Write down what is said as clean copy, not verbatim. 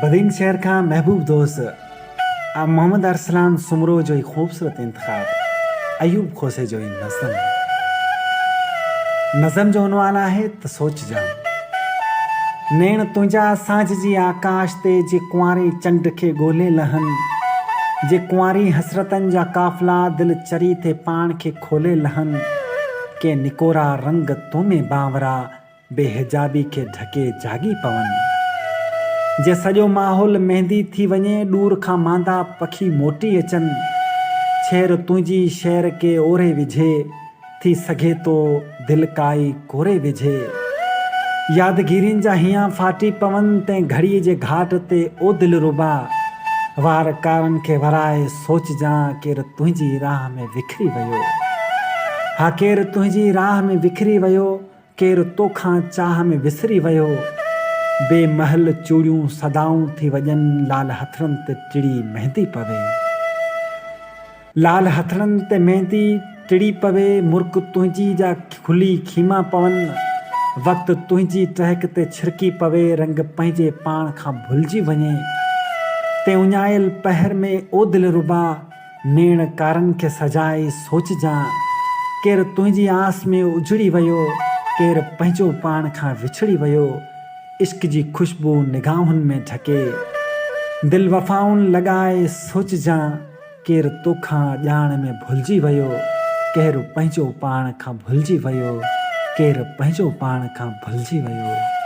بدين شهر کان محبوب دوست محمد ارسلان سومرو جو هي خوبصورت انتخاب ايوب کوسي جو هي نظم نظم جو عنوان آهي ته سوچجان نيڻ تنهنجا سانجهه جي آڪاش تي جي ڪنواري چنڊ کي ڳولي لهن جي ڪنواري حسرتن جا قافلا دل چري تي پاڻ کي کولي لهن ڪي نڪورا رنگ تو ۾ بانورا بي حجابي کي ڍڪي جاڳي پون. جي سڄو ماحول ميندي ٿي وڃي ڏور کان ماندا پکي موٽي اچن. ڇير تنهنجي شعر ڪي اوري وجهي، ٿي سگهي ٿو دل ڪائي ڪوري وجهي. يادگيرين جا هيان ڦاٽي پون تنهن گهڙي جي گهاٽ تي او دلربا. وار ڪارن کي ورائي سوچجان ڪير تنهنجي راهه ۾ وکري ويو. ها ڪير تنهنجي راهه ۾ وکري ويو. ڪير توکان چاهه ۾ وسري ويو. بي مهل چوڙيون صدائون ٿي وڄن لال هٿڙن تي ٽڙي مهندي پوي. لال هٿڙن تي مهندي ٽڙي پوي مرڪ تنهنجي جا کلي خيما پون. وقت تنهنجي ٽهڪ تي ڇرڪي پوي رنگ پنهنجي پاڻ کان ڀلجي وڃي. تين اڃايل پهر ۾ او دلربا! نيڻ ڪارن کي سجائي سوچجان. ڪير تنهنجي آس ۾ اجڙي ويو، ڪير پنهنجو پاڻ کان وڇڙي ويو. عشق جي خوشبو نگاهن ۾ ڍڪي، دل وفائن لڳائي سوچجان. ڪير توکان ڄاڻ ۾ ڀلجي ويو، ڪير پنهنجو پاڻ کان ڀلجي ويو، ڪير پنهنجو پاڻ کان ڀلجي ويو.